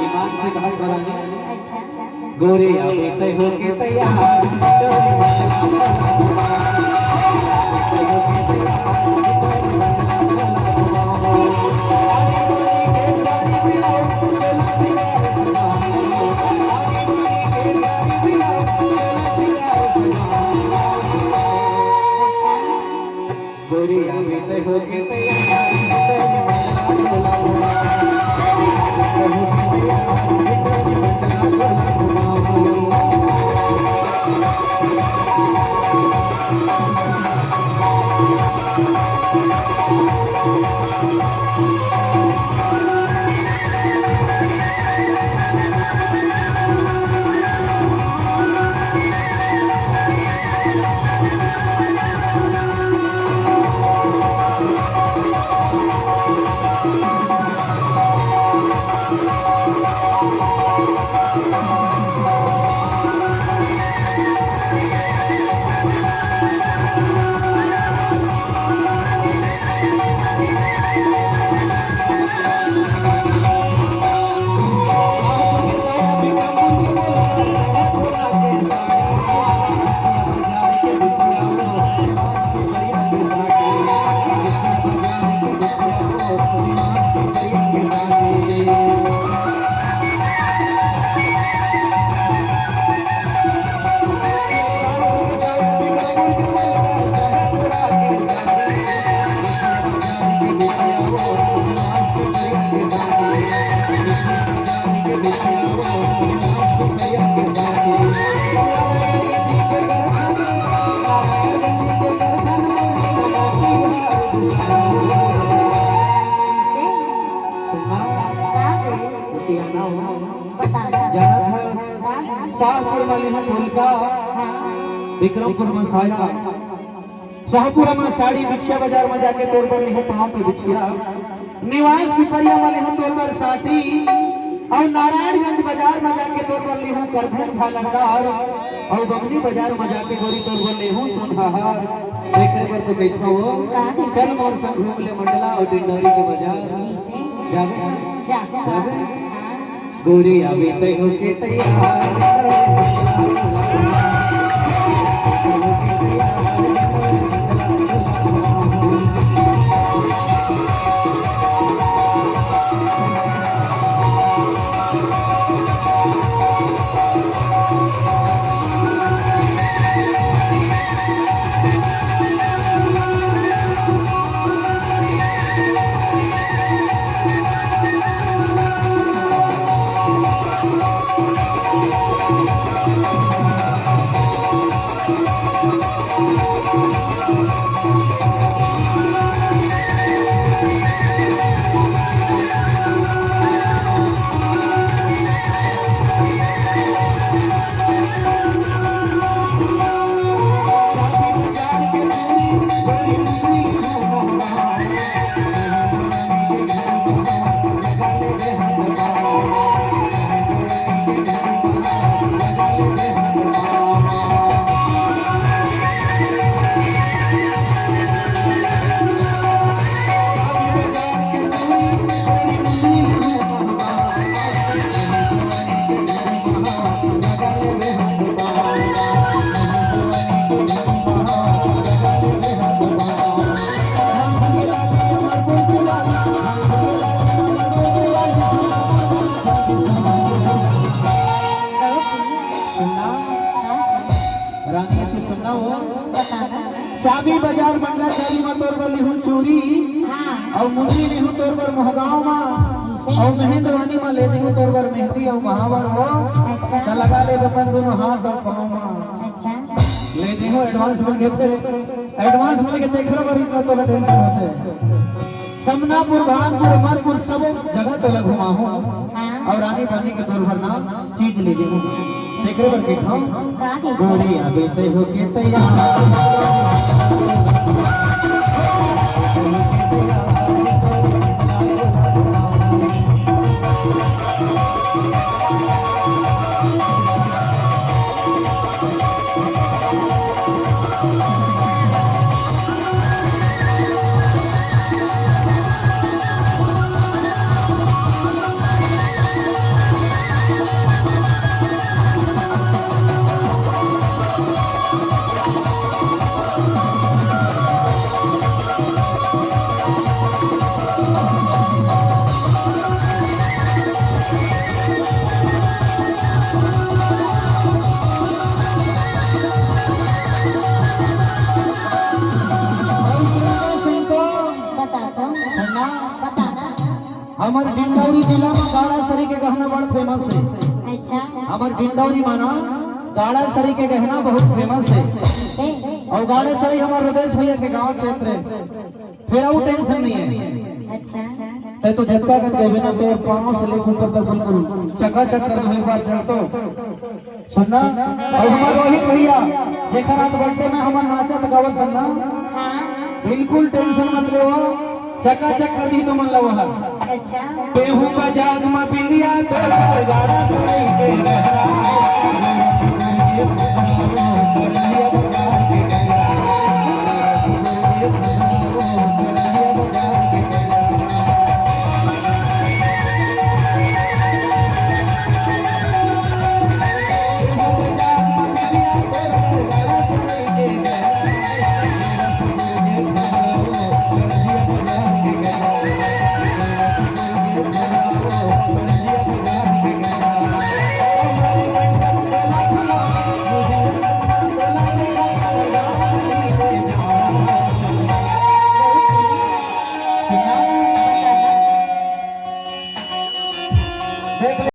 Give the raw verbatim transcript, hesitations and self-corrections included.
ईमान से कहा करानी। अच्छा। गोरी अभी तय होके तैयार। गोरी अभी तय होके तैयार। जानत हस, शाहपुर म लिहूं ढोलका, विक्रमपुर म साया, शाहपुर म साड़ी, बिछिया बाजार म जाके तोर बर लिहूं पांव के बिछिया, निवास पिपरिया म लिहूं तोर बर साटी, अउ नारायणगंज बाजार म जाके तोर बर लिहूं करधन झालरदार, अउ बमनी बाजार म जाके गोरी तोर बर लेहूं सोनहार। तेखर बर तो कहिथंव, का कहिथंव? चल मोर संग घूम ले मंडला अउ डिंडौरी के बाजार। अइसे? जाबे ना? जा। जाबे? हाँ। गोरी अभी तय होके तैयार। सुनना, रानी, तैं सुनना हो। चाबी बाजार मंडला चाबी म तोर बर लिहूं चूड़ी, हाँ। अउ मुंदरी लिहूं तोर बर मोहगांव म, अइसे? अउ महेंद्रवानी म ले दिहूं तोर बर मेहंदी अउ महावर हो। अच्छा। त लगा ले अपन दूनों हाथ अउ पांव म। अच्छा। ले दिहूं advance मिल के, फिर advance मिल के तेखर बर इतना तोला tension होथे। समनापुर, भानपुर, अमरपुर, सब जगह तोला घुमाहूं। हाँ। अउ रानी पानी के तोर बर ना चीज ले लेहूं। तेखर बर कहिथंव, का कहिथंव? गोरी अभी तय होके तैयार। हमर डिंडौरी जिला में गाड़ा सरी के गहना बड़ फेमस हे। अच्छा। हमर डिंडौरी में ना गाड़ा सरी के गहना बहुत फेमस हे। अउ गाड़ा सरी हमर रुदेश भैया के गांव क्षेत्र हे। फेर अउ टेंशन नहीं हे। अच्छा। तैं तो जतका कन कहिबे ना, तोर पांव से लेके ऊपर तक बिल्कुल चकाचक कर दूं एक बार, चल तो। सुनना, अउ हमर रोहित भैया, जेकर आज बर्थडे में हमन नाचत गावत हन ना, हाँ। बिल्कुल टेंशन मत लेवा, चकाचक कर दी तो मन लवा। अच्छा। पेहू बजाग म बिंदिया तो गाड़ा सरी के।